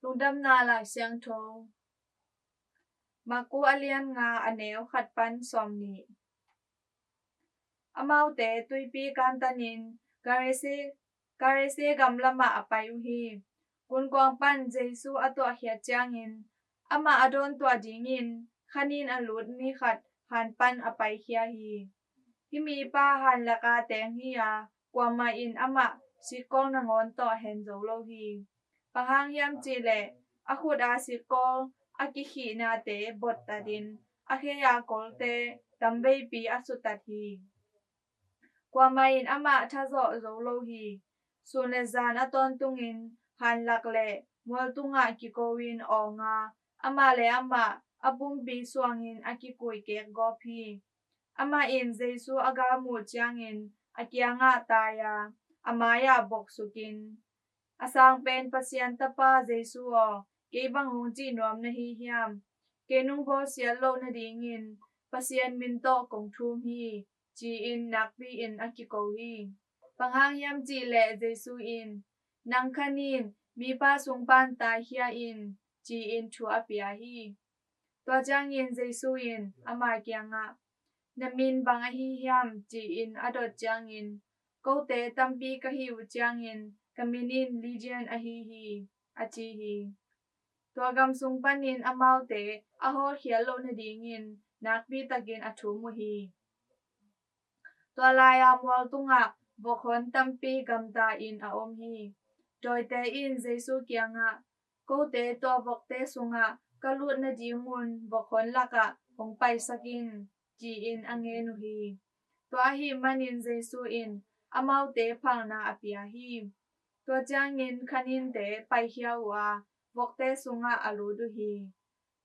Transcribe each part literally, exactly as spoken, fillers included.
Lungdamna Lai Siangtho. Marku a lian nga, a neu khat pan sawmnih. Amaute tuipi kantanin Gerase, Gerase gam lamah a pai uh hi. Gunkuang pan Jesu a tuahkhiat ciangin amah a dawntuah dingin khanin a lut mi khat han pan a paikhia hi. Hih mipa han laka teng hi a, kuamah in amah sikkol nangawn tawh hen zo lo hi. Bang hang hiam cihleh a khut a sikkol a kikhihnate bottatin a khei a kolte tamveipi a suttat hi. Kuamah in amah thazawh zo lo hi. Sun le zan a tawntungin hanlak le mual tungah kiko-in awng a, amah le amah a pumpi suangin a kikuih kekgawp hi. Amah in Jesu a galmuh ciangin a kiangah tai a, a mai-ah boksukin, "A sangpen Pasian Tapa Jesu aw, kei bang hong cih nuam na hi hiam? Kei nong bawlsiat loh nadingin Pasian min tawh kong thum hi," ci-in nakpi-in a kiko hi. Bang hang hiam cihleh Jesu in, "Nang khanin mipa sung pan taikhia in," ci-in thu a pia hi. Tua ciangin Jesu in ama kiangah, "Na min bang ahi hiam?" ci-in a dot ciangin, "Kote tampi ka hih uh ciangin ka min in Legion ahi hi," a ci hi. Tua gam sung panin amaute a hawlkhiat loh nadingin nakpi takin a thum uh hi. Tua lai-a mual tungah vokhon tampi gamta-in a om hi. Dawite in Jesu kiangah, "Kote tua vokte sungah ka lut nadingun vokhon lakah hong paisak in," ci-in a ngen uh hi. Tua ahih manin Jesu in amaute phalna a pia hi. Tua ciangin khaninte paikhia uh a, vokte sungah a lut uh hi.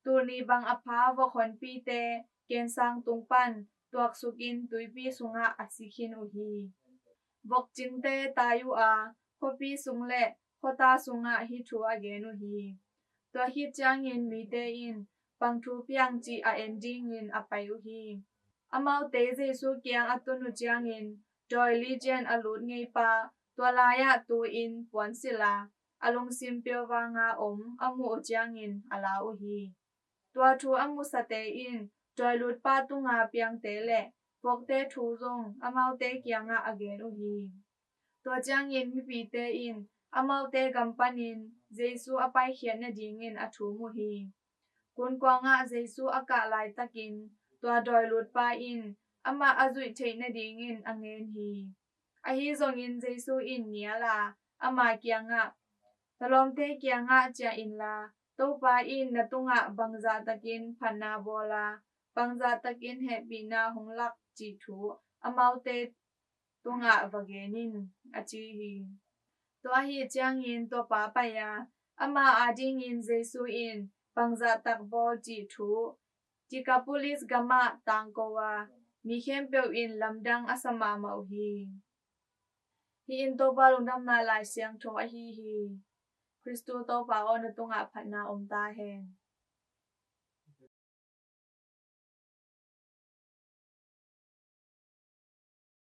Tul nih bang a pha vokhonpite kensang tung pan tuaksukin tuipi sungah a si khin uh hi. Vokcingte tai uh a, khuapi sung le khuata sungah hih thu a gen uh hi. Tua khit ciangin mite in bang thu piang cih a en dingin a pai uh hi. Amaute Jesu kiang a tun uh ciangin dawi Legion a lut ngeipa tua lai-ah tu-in puansilh a, a lungsim pilvanga om a muh uh ciangin a lau uh hi. Tua thu a musate in dawi lutpa tunga piangte le vokte thu zong amaute kiangah a gen uh hi. Tua ciangin mipite in amaute gam panin Jesu a paikhiat nadingin a thum uh hi. Gunkuangah Jesu a kah laitakin tua dawi lutpa in amah a zuih theih nadingin a ngen hi. Ahi zongin Jesu in nial a, ama kiangah, "Na lawmte kiangah ciah inla, Topa in na tungah bangzah takin phatna bawl a, bangzah takin hehpihna hong lak cih thu amaute tungah va gen in," a ci hi. Tua ahi ciangin tua pa pai a, ama adingin Jesu in bangzah tak bawl cih thu Dekapolis gamah tangko a, mi khempeuh in lamdang a sa mahmah uh hi. Hih in Topa Lungdamna Lai Siangtho ahi hi. Khristu Topa aw, na tungah phatna om ta hen.